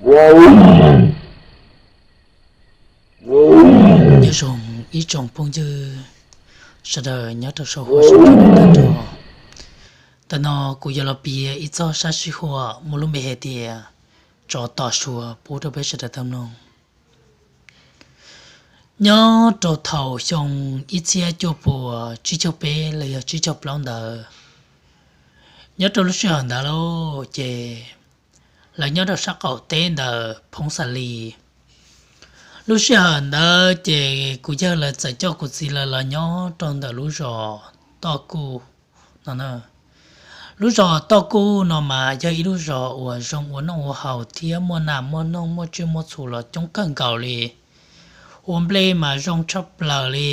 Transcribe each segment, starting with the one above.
Nyob zoo ib tsoom phooj ywg sawv daws nyob rau saum huab saum cua tag nrho. Tam no kuv yuav los piav ib txoj sab sij huam muaj lub npe hais tias tsov tom suav pub rau peb sawv daws tau mloog. Nyob rau thaum xyoo ib txhiab cuaj puas tsib caug peb los yog tsib caug plaub ntawd, nyob rau lub sij hawm ntawd lauj ces lawv nyob rau sab qaum teb ntawm Phoob Xa Lis. Lub sij hawm ntawd ces kuv yawg lawv txawm coj kuv txiv lawv los nyob rau ntawm lub zos Toj Kuj no. Lub zos Toj Kuj no mas yog ib lub zos uas zoo ua noj ua haus thiab muaj nas muaj noog muaj tsiaj muaj txhu los coob kawg nkaus li. Ua nplej mas zoo tshaj plaws li.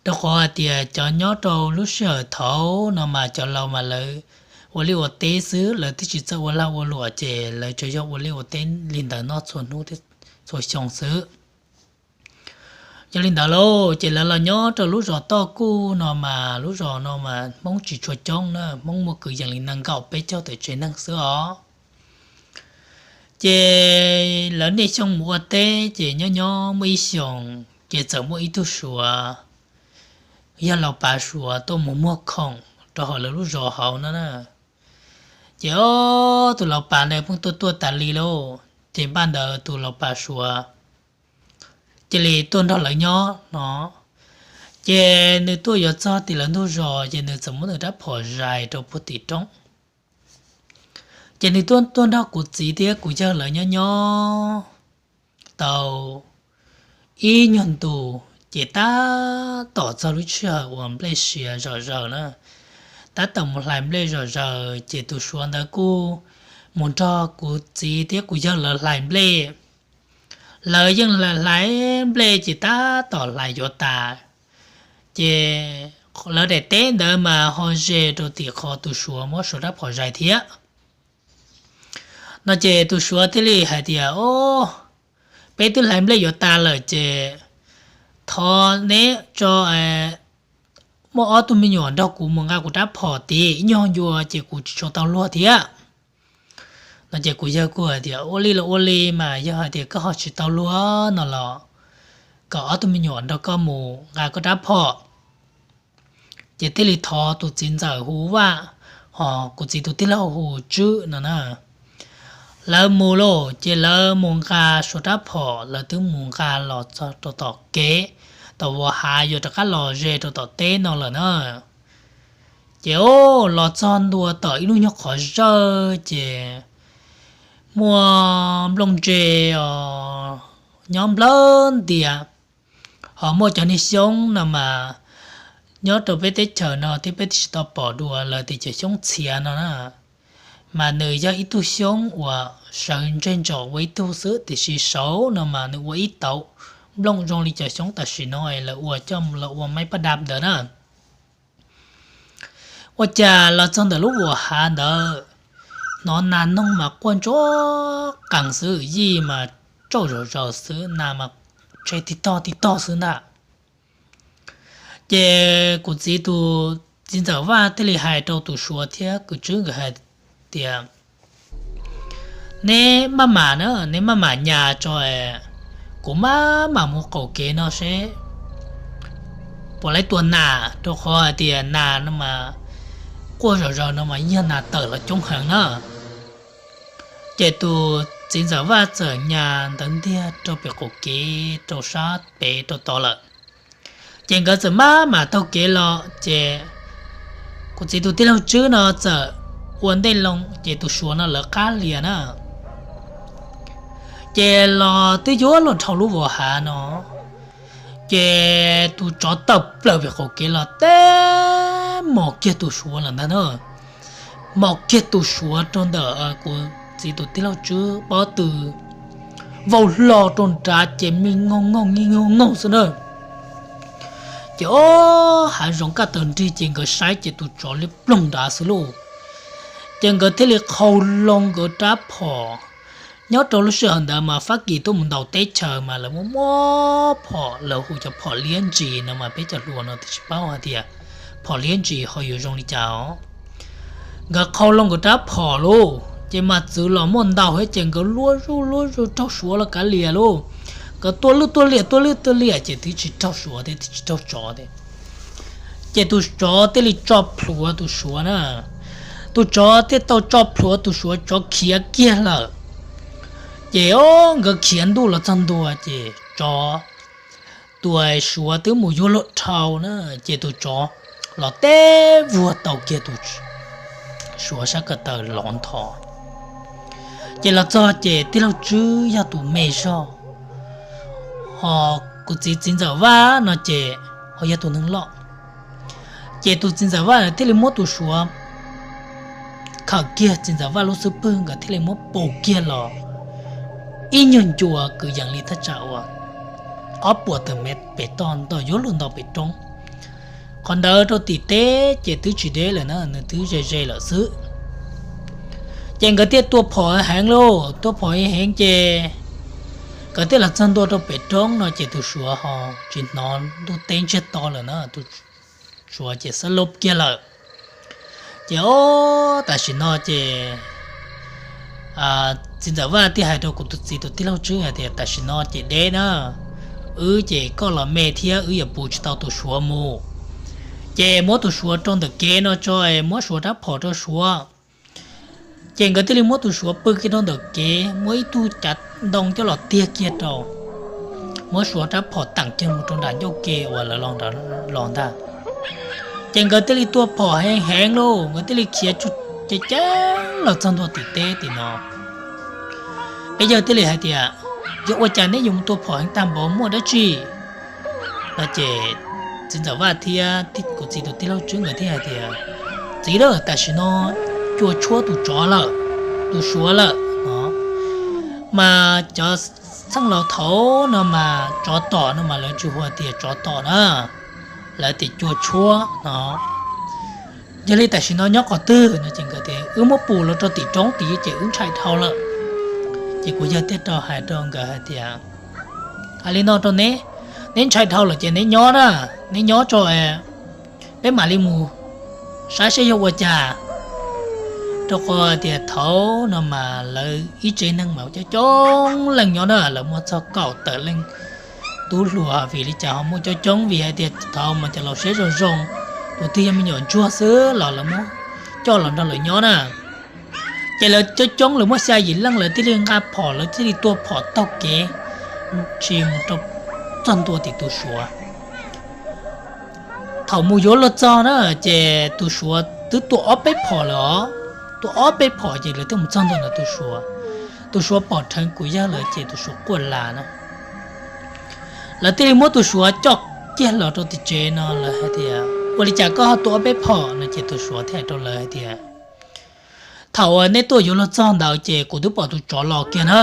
Rau qhov hais tias cov nyob rau lub sij hawm thaud no mas cov laus mas lawv ua liaj ua teb xwb, lawv twb tsis txawj ua lag ua luam ces lawv tsuas yog ua liaj ua teb li ntawd noj txhua hnub txhua xyoo xwb. Yog li ntawd lauj ces lawv los nyob rau lub zos Toj Kuj no mas lub zos no mas Hmoob tsis tshua coob na, Hmoob muaj kwv yees li nees nkaum peb caug tawm tsev neeg xwb os. Ces lawv niaj xyoo mus ua teb ces nyob nyob muaj ib xyoos ces txawm muaj ib tug suav, yog laus pav suav tuaj mus muag khoom rau hauv lawv lub zos hauv no na. Ces ob tug laus pav ntawd pheej tuaj tuaj tas li lauj, ces npaj ntawd tus laus pav suav cia li tuaj nrog lawv nyob no. Ces nws tuaj yuav txog tim lawv ntug zos ces nws txawm muab nws rab phom zais rau puag tim roob. Ces nws tuaj tuaj nrog kuv txiv thiab kuv yawg lawv nyob nyob tau ib nyuag ntus, ces tab tom txog lub sij hawm uas nplej siav zom zaws na, tab tom mus hlais nplej zom zaws ces tus suav ntawd kuj mus nrog kuv txiv thiab kuv yawg lawv hlais nplej. Lawv yeej hlais nplej ces tab tom hlais yuav tas, ces lawv daim teb ntawd mas ho ze rau tim qhov tus suav muab suav rab phom zais thiab no. Ces tus suav thiaj li hais tias, O, peb twb hlais nplej yuav tas lawm ces thov neb tso, muaj ob tug me nyuam nrog kuv mus nqa kuv rab phom tid, ib nyuag ncua ces kuv tsis tshua tau luag thiab no. Ces kuv yawg kuj hais tias, Ua li los ua li mas, yog hais tias koj ho tsis tau luag no los kom ob tug me nyuam nrog koj mus nqa koj rab phom. Ces thiaj li thov tus txiv ntxawm hu Vaj, ho kuv txiv tus tij laug hu Tswb no na. Lawv mus lauj, ces lawv mus nqa suav rab phom, lawv twb mus nqa los txog rau tom kev, tom vos hav yuav rov qab los ze rau tom teb no lawm na. Ces o, los txog ntua tom ib lub nyuag qhov zawj ces muaj nplooj ntse os nyob nplawg ntias, ho muaj cov niag xyoob no mas nyob rau peb teb chaws no thiab peb twb tsis tau pom dua lawm tias cov xyoob txhiav no na. Mas nws yog ib tug xyoob uas sawv ntseg ntsaum ua ib tug xwb, tiam sis saud no mas nws ua ib tauv nplooj zoo li cov xyoob tam sim no es lawv ua coj los ua maib paj dab ntawd na. Ua cas los txog ntawm lub vos hav ntawd, hnov nas noog mas quaj ntsuag qees xwb, yij mas tsauj zom zaws xwb, nas mas tshe tig tog tig tog xwb ntag. Ces kuv txiv tus txiv ntxawm Vaj thiaj li hais rau tus suav thiab kwv Tswb nkawd hais tias, Neb maj mam na, neb maj mam nyas tso, kuv maj mam mus qaum kev no seb puas laib tua nas, rau qhov hais tias nas no mas quaj zom zaws no mas yog nas tawm los coob heev na. Ces tus txiv ntxawm Vaj txawm nyas ntawd ntiag rau pem qaum kev rau sab pem rau tod lawm. Ces nkawd txawm maj mam taug kev los ces kuv txiv tus tij laug Tswb no txawm ua ntej loo ces tus suav no lawv qab lias na. Ces los twb yuav luag dhau lub vos hav no, ces tus tsov tawm plaws pem qaum kev los teb mos kiag tus suav lawm ntag na. Mos kiag tus suav rau ntawm kuv txiv tus tij laug Tswb pob tw vau hlo rau nrad ces me ngoog ngoog me ngoog ngoog xwb na. Ces o, hav zoov kaj tawg nrig ces nkawd saib ces tus tsov liab ploog nrad xwb lauj. Ces nkawd thiaj li qhau loo nkawd rab phom. Nyob rau lub sij hawm ntawd mas Fab Kis tuaj mus ntaus teb chaws mas lawv muaj muab phom, lawv hu cov phom liab ntsis no mas peb cov hluas no twb tsis paub hais tias phom liab ntsis ho yuav zoo li cas os. Nkawd qhau loo nkawd rab phom lauj, Ces mas txwv los muaj ntau thiab ces nkawd luab zuj luab zuj raug Suav los kav liam lauj. Nkawd tua lwj tua liam tua lwj tua liam ces twb tsis raug Suav thiab twb tsis raug tsov thiab. Ces tus tsov thiaj li tso plhuav tus Suav na. Tus tsov thiaj tau tso plhuav tus Suav, tsov khiav kiag lawm. Ces o, nkawd khiav ntuj los txog ntua ces tsov, tus Suav twb mus yuav luag dhau na, ces tus tsov los teb vuag tau kiag tus Suav sab ko taw lov ntho. Ces los txog ces tij laug Tswb yog tus me zog, ho kuv txiv txiv ntxawm Vaj no ces ho yog tus neeg loj. Ces tus txiv ntxawm Vaj thiaj li muab tus Suav khawm kiag txiv ntxawm Vaj lub xub pwg, nkawd thiaj li muab pus kiag los ib nyuag ncua kwv yees li thaj tsam uas ob puas tawm mev pem toj nto yuav luag nto pem roob. Qhov ntawd rau tim teb ces twb tsis deb lawm na, nws twb ze ze lawm xwb. Ces nkawd thiaj tua phom heev lauj, tua phom heev ces nkawd thiaj los txog ntua rau pem roob no ces tus Suav ho tsis hnov ntuj teb ntsiag to lawm na, tus Suav ces xab lub kiag lawm. Ces o, tam sim no ces txiv ntxawm Vaj thiaj hais rau kuv tus txiv tus tij laug Tswb hais tias tam sim no ces deb na, wb ces koj los me thiab wb yuav pus tsis tau tus Suav mus. Ces muab tus Suav rau ntawm kev no tso, muab Suav rab phom rau Suav. Ces nkawd thiaj li muab tus Suav pw kiag rau ntawm kev, muab ib tug cav ntoo coj los tiag kiag rau, muab Suav rab phom teem kiag mus rau nram ncauj ke uas lawv los ntag. Ces nkawd thiaj li tua phom heev heev lauj, nkawd thiaj li khiav ceev ceev los txog ntua tim teb tim no. Peb yawg thiaj li hais tias, yog ua cas neb yuav mus tua phom heev tag npaum, muaj dab tsi? No ces txiv ntxawm Vaj thiab kuv txiv tus tij laug Tswb nkawd thiaj hais tias, txiv a, tam sim no cua tshuab tus tsov lawm, tus Suav lawm no. Mas cov txheej laus thaud no mas tsov tom no mas lawv tsis hu tias tsov tom na, lawv tias cua tshuab no. Yog li tam sim no nyob qhov twg no ces nkawd tias wb muab pus los rau tim roob tid ces wb ntshai dhau lawm. Ces kuv yawg thiaj rau hais rau nkawd hais tias, hais li no rau neb, neb ntshai dhau lawm ces neb nyob na, neb nyob tso, peb mam li mus saib seb yog ua cas. Rau qhov tias thaud no mas lawv ib tsev neeg mas coob coob leej nyob na, lawv muaj txog kaum tawm leej tub hluas. Vim li cas ho muaj coob coob? Vim hais tias thaud mas cov laus siab zoo zoo, tus twg yog me nyuam ntsuag xwb los lawv muab coj los nrog lawv nyob na. Ces lawv coob coob, lawv muaj xya yim leej, lawv thiaj li nqa phom, lawv thiaj li tua phom taug kev tsis mus rau txog ntua tim tus Suav. Thaum mus yuav luag txog na, ces tus Suav twb tua ob peb phom lawm os. Tua ob peb phom ces lawv thiaj mus txog ntua ntawm tus Suav. Tus Suav pom dheev kuv yawg lawm ces tus Suav quaj las na. Lawv thiaj li muab tus Suav coj kiag los rau tim tsev no, lawv hais tias, ua li cas koj ho tua ob peb phom no? Ces tus Suav thiaj hais rau lawv hais tias, thaum uas neb tuaj yuav luag txog ntawd ces kuv twb pom tus tsov los kiag na.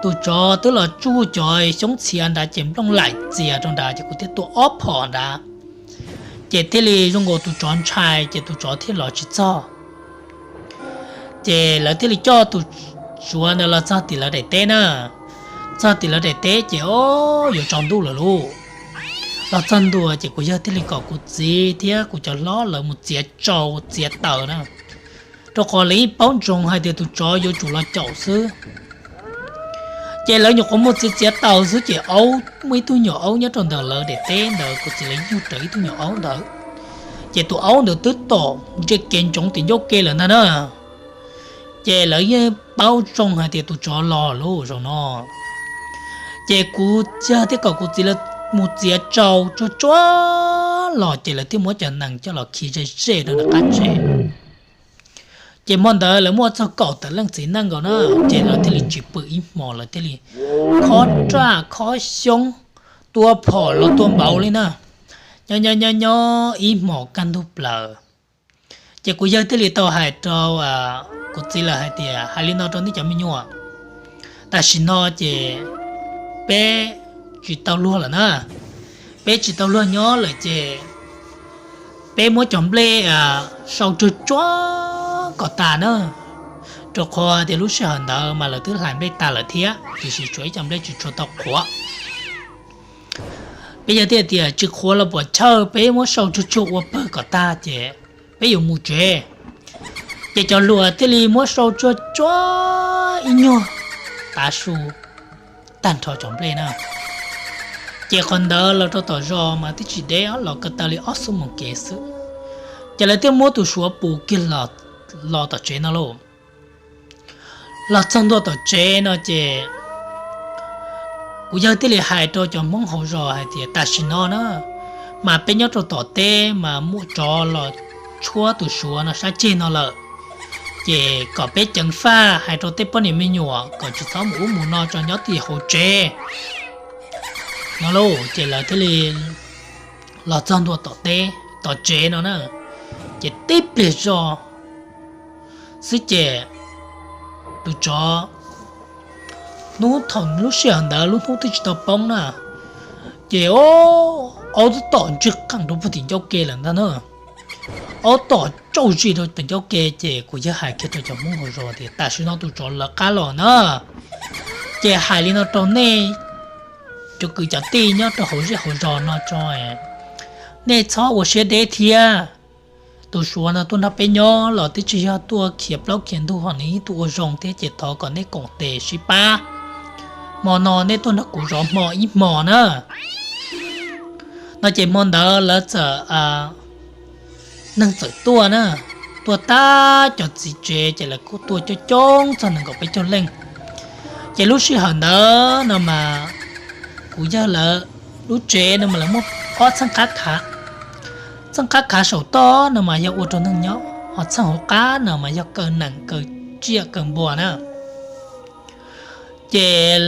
Tus tsov twb los tsuj cov xyoob txhiav nrad ces nplooj laim txias rau nrad ces kuv thiaj tua ob phom nrad, ces thiaj li zoo nkaus tus tsov ntshai ces tus tsov thiaj los tsis txog. Ces lawv thiaj li coj tus Suav ntawd los txog tim lawv daim teb na. Txog tim lawv daim teb ces o, yuav tsaus ntuj lawm lauj. Los txog ntua ces kuv yawg thiaj li kom kuv txiv thiab kuv cov hlob lawv mus txiav tsau txiav taws na, rau qhov lawv yeej paub ntsoov hais tias tus tsov yuav tsum los caum xwb. Ces lawv nyuam qhuav mus txiav txiav taws xwb ces aub, muaj ib tug nyuam aub nyob rau ntawm lawv daim teb ntawd, kuv txiv lawv yug rawv ib tug nyuam aub ntawd. Ces tus aub ntawd twb tom ntsia kev ntsoov tim ncauj ke lawm ntag na. Ces lawv yeej paub zoo hais tias tus tsov los lauj zaum no. Ces kuv yawg thiaj kom kuv txiv lawv mus txiav tsau tsuag tsuag los ces lawv thiaj muab cov nees coj los khi ze ze rau nram qab tsev. Ces hmo ntawd lawv muaj txog kaum tawm leej txiv neej nkaus na, ces lawv thiaj li tsis pw ib hmos, lawv thiaj li khob raj khob xyoob, tua phom los tua npaum li na. Nyob nyob nyob nyob ib hmos kaj ntug plaws, ces kuv yawg thiaj li tau hais rau kuv txiv lawv hais tias, hais li no rau nej cov me nyuam, tam sim no ces peb tsis tau luag lawm na, peb tsis tau luag nyob lawm ces peb muab cov nplej sau tsuag tsuag kom tas na, rau qhov tias lub sij hawm ntawd mas lawv twb hlais nplej tas lawm thiab, tiam sis tshuav ib co nplej tsis tshua tau qhuav. Peb yawg thiaj tias tsis qhuav los puas chawj, peb muab sau tsuag tsuag ua pawg kom tag ces peb yuav mus tsev. Ces cov hluas thiaj li muab sau tsuag tsuag ib nyuag tav su tag nrho cov nplej na. Ces qhov ntawd los rau tom zos mas twb tsis deb, los ko taw li ob xuab moos kev xwb. Ces lawv thiaj muab tus Suav pus kiag los tom tsev no lauj. Los txog ntua tom tsev no ces kuv yawg thiaj li hais rau cov Hmoob hauv zos hais tias tam sim no na, mas peb nyob rau tom teb mas muaj tsov los tshuab tus Suav no sab ceg no lawm. Ces kom peb ceev faj hais rau tej poj niam me nyuam kom tsis txhob mus ub mus no tso, nyob tim hauv tsev no lauj. Ces lawv thiaj li los txog ntua tom teb tom tsev no na, ces tib pliag zog xwb ces tus tsov, hnub thaum lub sij hawm ntawd lub hnub twb tsis tau poob na, ces aub tom ntsig qees rau puag tim ncauj ke lawm ntag na. Aub tom tsauj zis rau tim ncauj ke ces kuv yawg hais kiag rau cov Hmoob hauv zos tias tam sim no tus tsov lawv qab los na. Ces hais li no rau nej cov kwv cov tij nyob rau hauv zej hauv zos no tso, nej txhob ua siab deb thiab. Tus Suav no tuaj nrog peb nyob los twb tsis yog tuaj khiav plaub khiav ntug, ho nws yeej tuaj ua zoo thiab, ces thov kom nej koom tes sib pab. Hmo no nej tuaj nrog kuv zov hmo ib hmo na. No ces hmo ntawd lawv txawm, neeg txawm tuaj na, tuaj tag cov txiv tsev ces lawv kuj tuaj coob coob txog nees nkaum peb caug leej. Ces lub sij hawm ntawd no mas kuv yawg lawv lub tsev no mas lawv muaj ob txheej qab khav. Txheej qab khav saum toj no mas yog ua rau neeg nyob, ho txheej hauv qab no mas yog kaw nees kaw tsiaj kaw npua na. Ces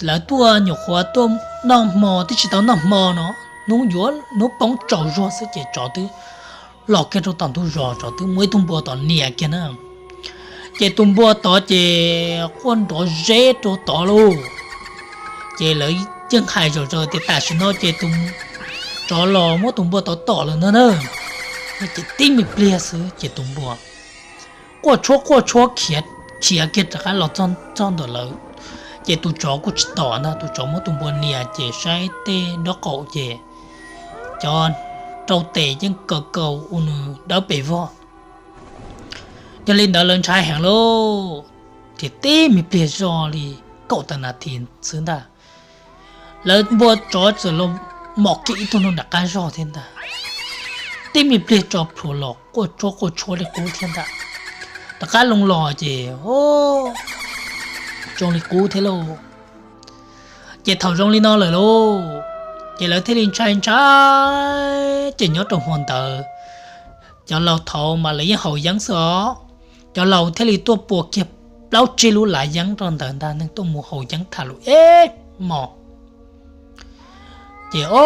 lawv tuaj nyuam qhuav tuaj noj hmo twb tsis tau noj hmo no, hnub yuav hnub poob tsaus zuag xwb ces tsov twb los kiag rau tom ntug zos, tsov twb muaj ib tug npua tod nias kiag na. Ces tus npua tod ces quaj nrov zeb rau tod lauj. Ces lawv yeej hais zom zaws tias tam sim no ces tus tsov los muab tus npua tod tom lawm no na. Ces tib me pliag xwb ces tus npua quaj tshuab quaj tshuab khiav kiag rov qab los txog ntawm lawv. Ces tus tsov kuj tsis tom ntag, tus tsov muab tus npua nias ces saib tej nraub qaum ces cov rau tes yeej kaw kaw ua nws dawb pes vog. Yog li ntawd lawv ntshai heev lauj, ces tib me pliag zog li kaum tawm nas this xwb ntag, lawv npua tsov txawm los mos kiag ib tug no nram qab zog thiab ntag. Tib me pliag tso plhuav los quaj tshuab quaj tshuab li qub thiab ntag. Rov qab loo los ces zoo li qub thiab lauj. Ces thaum zoo li no lawm lauj, ces lawv thiaj li ntshai ntshai. Ces nyob rau hmo ntawd cov laus thaud mas lawv yeej haus yeeb xwb os. Cov laus thiaj li tuaj pua kiag plaub tsib lub lav yeeb rau ntawd ntag, neeg tuaj mus haus yeeb tham lus ib hmos. Ces o,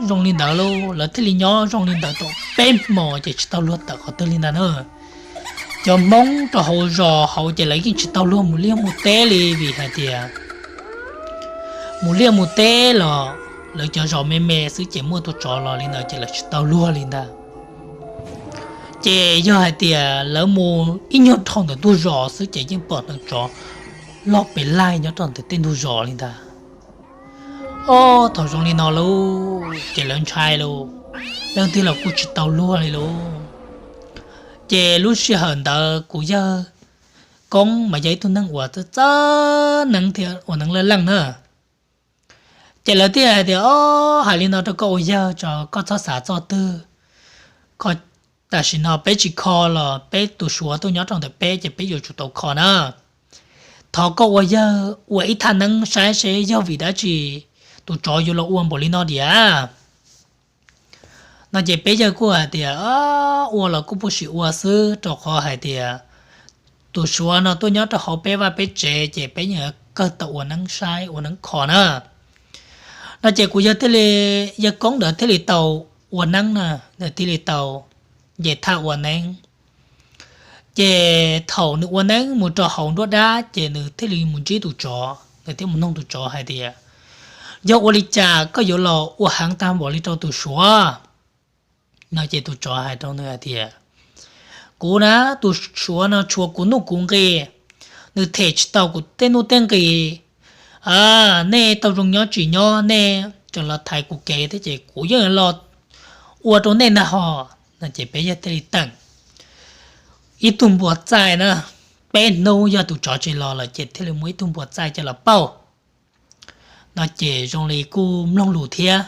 zoo li ntawd lauj, lawv thiaj li nyob zoo li ntawd tau peb hmos ces tsis tau luag tawm qhov twg li ntag na. Cov Hmoob rau hauv zos hauv ces lawv yeej tsis tau luag mus liaj mus teb li vim hais tias mus liaj mus teb los lawv cov zos me me xwb ces muaj tus tsov los li ntawd ces lawv tsis tau luag li ntag. Ces yog hais tias lawv mus ib nyuag dhau ntawm ntug zos xwb ces yeej pom tus tsov loj pes laij nyob rau ntawm tej ntug zos li ntag. O, thaum zoo li no lauj, ces lawv ntshai lauj, leej twg los kuj tsis tau luag li lauj. Ces lub sij hawm ntawd kuv yawg Koob mas yog ib tug neeg uas txawj txawj neeb thiab ua neeb laj leej na. Ces lawv thiaj hais tias, o, hais li no rau koj ua yawg tso, koj txhob xav txoj twg. Koj, tam sim no peb tsis kho los peb tus Suav tuaj nyob rau ntawm peb ces peb yuav tsum tau kho na. Thov koj ua yawg ua ib thaj neeb saib seb yog vim dab tsi tus tsov yuav los ua npaum li no diam. No ces peb yawg kuj hais tias, ua los kuj puj sim ua xwb, rau qhov hais tias tus Suav no tuaj nyob rau hauv peb vaj peb tsev ces peb yeej kawg tau ua neeb saib ua neeb kho na. No ces kuv yawg thiaj li, yawg Koob ntawd thiaj li tau ua neeb na, nws thiaj li tau nce thaj ua neeb. Ces thaum nws ua neeb mus rau hauv nruab dab ces nws thiaj li mus ntsib tus tsov, nws thiaj mus noog tus tsov hais tias, yog ua li cas koj yuav los ua heev tag npaum li rau tus Suav? No ces tus tsov hais rau nws hais tias, kuv na, tus Suav no tshuav kuv nuj kuv nqi, nws them tsis tau kuv tej nuj tej nqi. Nej tau zoo nyob tsis nyob nej tseem los thaiv kuv kev thiab ces kuv yeej los ua rau nej ntag ho. No ces peb yawg thiaj li teem, ib tug npua txaij na, peb hnub yog tus tsov tsis los lawm ces thiaj li muab ib tug npua txaij coj los pauj. No ces zoo li kuj mloog lus thiab.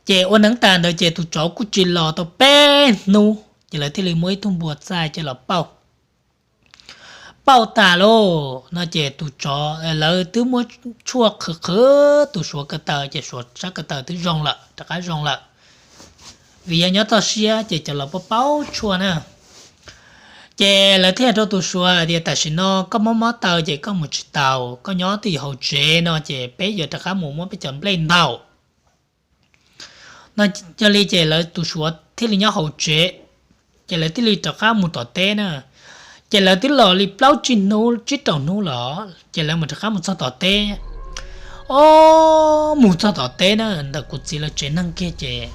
Ces ua neeb tas ntawd ces tus tsov kuj tsis los tau peb hnub ces lawv thiaj li muab ib tug npua txaij coj los pauj. Pauj tas lauj no ces tus tsov, lawv twb muab tshuaj qhwv qhwv tus suav ko taw ces suav sab ko taw twb zoo lawm, rov qab zoo lawm. Vim yog nyob toj siab ces cov laus paub paub tshuaj na. Ces lawv thiaj rau tus suav tias tam sim no koj mob mob taw ces koj mus tsis taus, koj nyob twj ywm hauv tsev no ces peb yuav rov qab mus muab peb cov nplej ntaus. No yog li ces lawv tus suav thiaj li nyob hauv tsev, ces lawv thiaj li rov qab mus tom teb na. Ces lawv twb los li plaub tsib hnub tsib rau hnub los ces lawv mus rov qab mus txog tom teb. Ob, mus txog tom teb na ntawm kuv txiv lawv tsev neeg kiag ces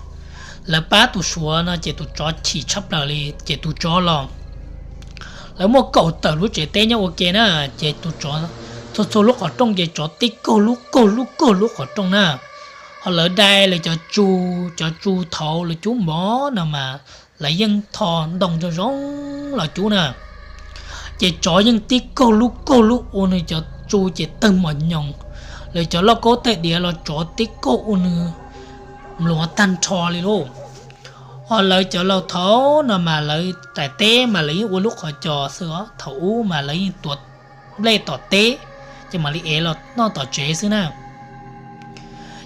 lawv pab tus suav no ces tus tsov chim tshaj plaws li ces tus tsov los, lawv muaj kaum tawm lub tsev teb nyob ua ke na, ces tus tsov txhua txhua lub qhov rooj ces tsov tib kaug lub kaug lub kaug lub qhov rooj na. Ho lawv dai lawv cov tsu, cov tsu thaud lawv cub mov no mas lawv yeej tho ntoo zoo zoo los cub na. Ces tsov yeej tib kaug lub kaug lub ua nws cov tsu ces tawg mos nyoos, lawv cov lauj kaub tais diav los tsov tib kaug ua nws mluav tag nrho li lauj. Ho lawv cov laus thaud no mas lawv tais teb mas lawv yeej ua lub qhov cos xwb os, thaum ub mas lawv yeej tuav nplej tom teb ces mam li ev los noj tom tsev xwb na.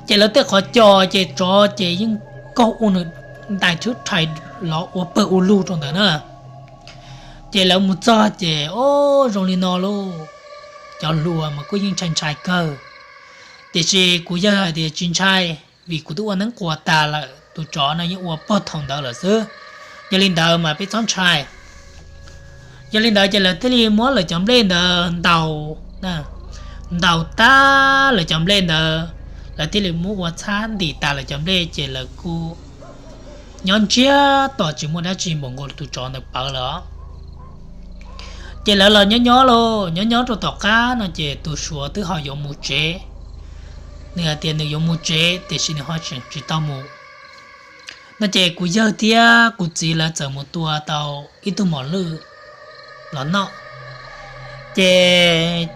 Ces lawv tej qhov cos ces tsov ces yeej kaug ua nws ntais thwb rhais los ua pawg ua lug rau ntawd na. Ces lawv mus txog ces, o, zoo li no lauj. Cov hluas mas kuj yeej ntshai ntshai kawg, tiam sis kuv yawg hais tias tsis ntshai, vim kuv twb ua neeb quas tas lawm, tus tsov no yeej ua pog thaum ntawd lawm xwb. Yog li ntawd mas peb txhob ntshai. Yog li ntawd ces lawv thiaj li muab lawv cov nplej ntawd ntaus, ntaus tag lawv cov nplej ntawd, lawv thiaj li muab ua txhab ntim tas lawv cov nplej ces lawv kuj nyob ntsiag to tsis muaj dab tsi npaum nkaus tus tsov ntawd pawv lawm. Ces lawv los nyob nyob lauj, nyob nyob rau tom qab no ces tus suav twb ho yuav mus tsev. Nws hais tias nws yuav mus tsev tiam sis nws ho tseem tsis tau mus. No ces kuv yawg thiab kuv txiv lawv txawm mus tua tau ib tug mos lwj los noj. Ces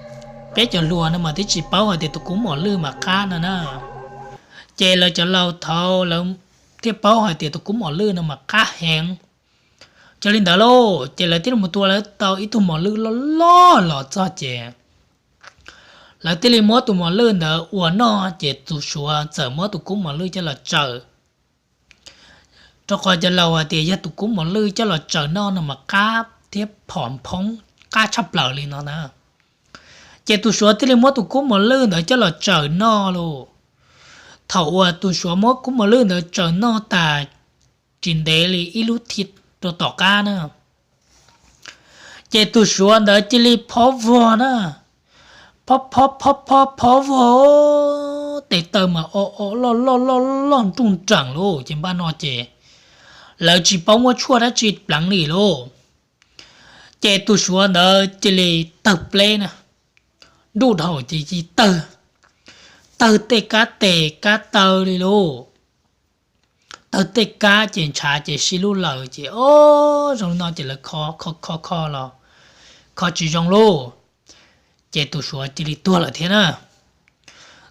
peb cov hluas no mas twb tsis paub hais tias tus kub mos lwj mas qab no na. Ces lawv cov laus thaud lawv thiaj paub hais tias tus kub mos lwj no mas qab heev. Yog li ntawd lauj, ces lawv thiaj li mus tua lawv tau ib tug mos lwj loj loj los txog ces lawv thiaj li muab tus mos lwj ntawd ua noj, ces tus suav txawm muab tus kub mos lwj coj los tsaws. Rau qhov cov laus hais tias yog tus kub mos lwj coj los tsaws noj no mas qab thiab phom phoob qab tshaj plaws li no na. Ces tus suav thiaj li muab tus kub mos lwj ntawd coj los tsaws noj lauj. Thaum uas tus suav muab kub mos lwj ntawd tsaws noj tas, tsis ntev li ib lub thib rau tom qab na, ces tus suav ntawd cia li phob vog na, phob phob phob phob phob vog, tes taw mas o o loj loj loj loj nruj nreem lauj. Ces npaj no ces lawv tsis paub muab tshuaj dab tsi pleev li lauj. Ces tus suav ntawd cia li tawg pleb na, nruj dhau ces cia li tawg, tawg tej kab tes kab taw li lauj. Tawg tej kab ces ntshav ces sib lub lawm ces, o, zoo li no ces lawv kho kho kho kho los kho tsis zoo lauj. Ces tus suav cia li tuag lawm thiab na.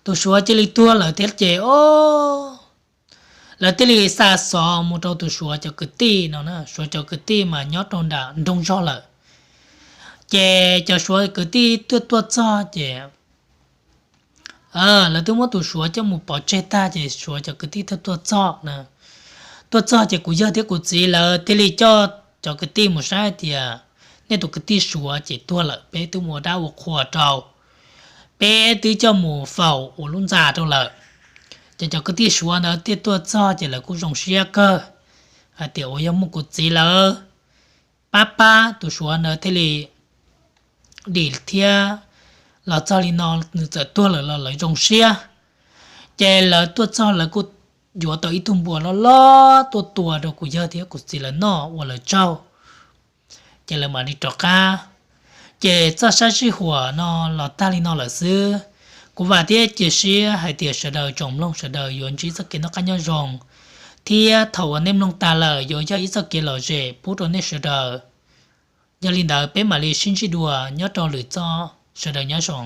Tus suav cia li tuag lawm thiab ces, o, lawv thiaj li xa xov mus rau tus suav cov kwv tij no na. Suav cov kwv tij mas nyob rau nram nroog zog lawm. Ces cov suav kwv tij tuaj tuaj txog ces lawv twb muab tus suav coj mus pov tseg tag ces suav cov kwv tij thiaj tuaj txog na. Tuaj txog ces kuv yawg thiab kuv txiv lawv thiaj li coj cov kwv tij mus saib hais tias, nej tus kwv tij suav ces tuag lawm, peb twb mus ua dab ua qhua rau, peb twb coj mus faus ua lub ntxa rau lawm. Ces cov kwv tij suav ntawd thiaj tuaj txog ces lawv kuj zoo siab kawg hais tias uas yog muaj kuv txiv lawv pab pab tus suav ntawd thiaj li dim thiab los txog li no, nws txawm tuag lawm los lawv zoo siab. Ces lawv tuaj txog lawv kuj yuav tau ib tug npua loj loj tuaj tua rau kuv yawg thiab kuv txiv lawv noj ua lawv tsaug. Ces lawv mam li rov qab. Ces txoj sab sij huam no los tag li no lawm xwb. Kuv vam thiab cia siab hais tias sawv daws tsoom mloog sawv daws yuav ntsib txoj kev noj qab nyob zoo, thiab thaum uas nej mloog tas lawm yuav yog ib txoj kev lom zem pub rau nej sawv daws. Yog li ntawd peb mam li sib ntsib dua nyob rau lwm txoj. Sawv daws nyob zoo.